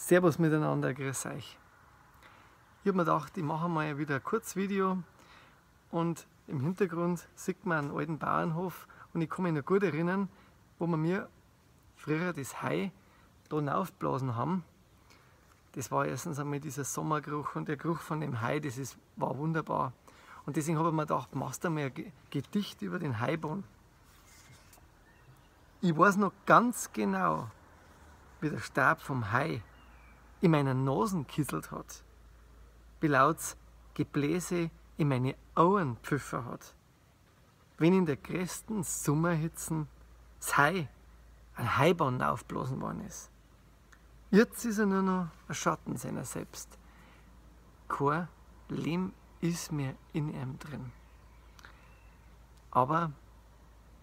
Servus miteinander, grüß euch. Ich habe mir gedacht, ich mache mal wieder ein Kurzvideo und im Hintergrund sieht man einen alten Bauernhof und ich kann mich noch gut erinnern, wo wir mir früher das Heu da hinaufgeblasen haben. Das war erstens einmal dieser Sommergeruch und der Geruch von dem Heu, das war wunderbar. Und deswegen habe ich mir gedacht, machst du mal ein Gedicht über den Heuboden. Ich weiß noch ganz genau, wie der Stab vom Heu in meiner Nasen kitzelt hat, wie laut Gebläse in meine Augen gepfiffen hat. Wenn in der größten Sommerhitzen das Heu ein Heubahn aufblasen worden ist. Jetzt ist er nur noch ein Schatten seiner selbst. Kein Lehm ist mehr in ihm drin. Aber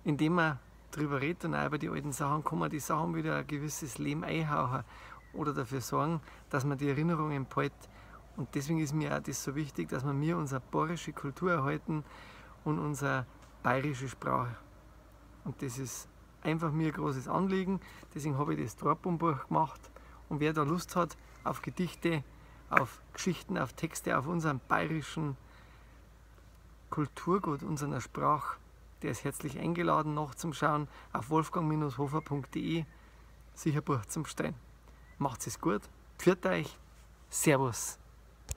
indem er drüber redet und auch über die alten Sachen, kann man die Sachen wieder ein gewisses Leben einhauchen oder dafür sorgen, dass man die Erinnerungen behält. Und deswegen ist mir auch das so wichtig, dass wir mir unsere bayerische Kultur erhalten und unsere bayerische Sprache. Und das ist einfach mir ein großes Anliegen. Deswegen habe ich das Drahtbaumbuch gemacht. Und wer da Lust hat auf Gedichte, auf Geschichten, auf Texte, auf unseren bayerischen Kulturgut, unserer Sprache, der ist herzlich eingeladen, nachzuschauen auf wolfgang-hofer.de, sicher Buch zum Stein. Macht's es gut, pfiat euch, Servus.